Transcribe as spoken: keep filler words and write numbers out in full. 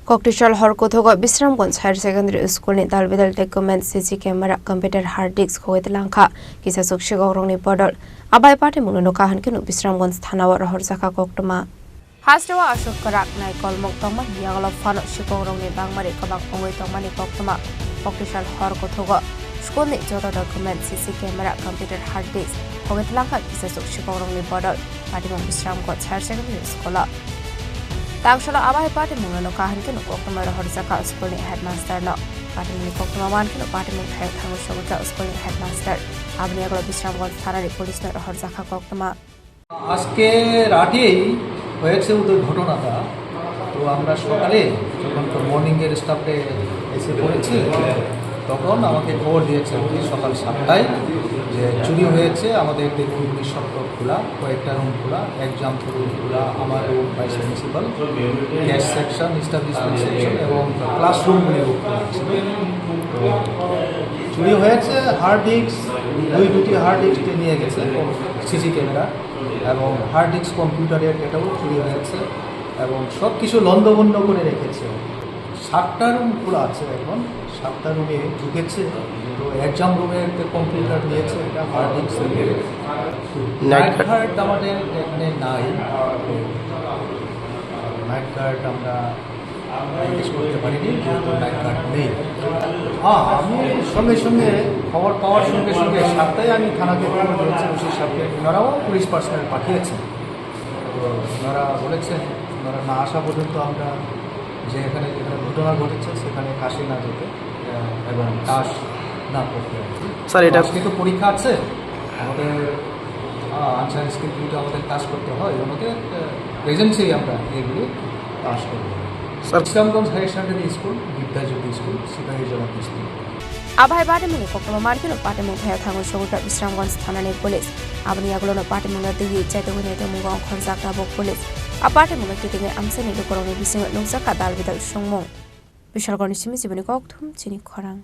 Koktisal hor kothogo Bisramganj Higher Secondary School ni dalbidal document, C C camera, computer, hard disk hogwi tlangkha, kisa chuk sikokrokni bodol. Abai patimungno no kaham kheno Bisramganj thanao rohorjakha koktwma. Hasteo aswk kwrak naikolmung tongmani yagulo phano sikokrokni bangmari kwbang wngwi tongmani koktwma. Koktisal hor kothogo school ni joto document, C C camera, computer, hard disk hogwi tlangkha, kisa chuk sikokrokni bodol. Patimung Bisramganj Higher Secondary School o. Tangsalo abai patimungno no kaham kheno koktwma rohorjakha school ni headmaster no. Patimungni koktwma man kheno patimung thayok thangwi sogwikha school ni headmaster. Aboni yagulo Bisramganj thanani police no rohorjakha koktwma. আজকে রাতেই হয়েছে ওদের ঘটনাটা। তো আমরা সকালে যখন মর্নিংয়ের স্টাফে এসে পড়েছি, তখন আমাকে খবর দিয়েছে আর কি সকাল সাতটায় যে চুরি হয়েছে। আমাদের দেখুন নিঃশব্দ খোলা, কয়েকটা রুম খোলা, এক্সাম রুম খোলা, আমার room, vice principal, cash section, establishment section এবং ক্লাসরুমগুলি খোলা ছিল। তো চুরি হয়েছে হার্ড ডিস্ক, দুই দুটি হার্ড ডিস্ক নিয়ে গেছে, সিসি ক্যামেরা এবং হার্ড ডিস্ক কম্পিউটারের এটাও চুরি হয়েছে এবং সব কিছু লণ্ডভণ্ড করে রেখেছে। সাতটা রুম খোলা আছে এখন, সাতটা রুমে ঢুকেছে। তো এক্সাম রুমে একটা কম্পিউটার নিয়েছে, এটা hard disk. Night night guard. Guard আমাদের এখানে নাই, নাইট গার্ড আমরা জিজ্ঞেস করতে পারিনি, যেহেতু নাইট গার্ড নেই। হ্যাঁ, আমি সঙ্গে সঙ্গে খবর পাওয়ার সঙ্গে সঙ্গে সাতটায় আমি থানাকে খবর দিয়েছি, ওসি সাহেবকে, ওনারাও পুলিশ পার্সোনাল পাঠিয়েছেন। তো ওনারা বলেছেন, ওনারা না আসা পর্যন্ত আমরা যে এখানে যেখানে ঘটনা ঘটেছে সেখানে কাশি না যেতে, আহ, এবং কাজ না করতে আর কি। স্যার, তো এটা আজকে তো পরীক্ষা আছে, আমাদের, আহ, আনসার স্কিল কিন্তু আমাদের কাজ করতে হয়, ওনাদের, আহ, প্রেজেন্সেই আমরা এগুলি পাস করব। Sir, Islamganj higher secondary school, Vidyajyoti school, Sepahijala district. Abai patimungni koktwma man kheno patimung thayok thangwi sogwikha Bisramganj thanani police. Aboni yagulono patimungno twiwi chaitugwi naitukmungo ongkhorjak tabuk police. A patimungno kitingwi amchaini lukurokni bisingo nukjakha dalbidal songmung. Bishalgarhni simi jiboni kokthum chini khorang.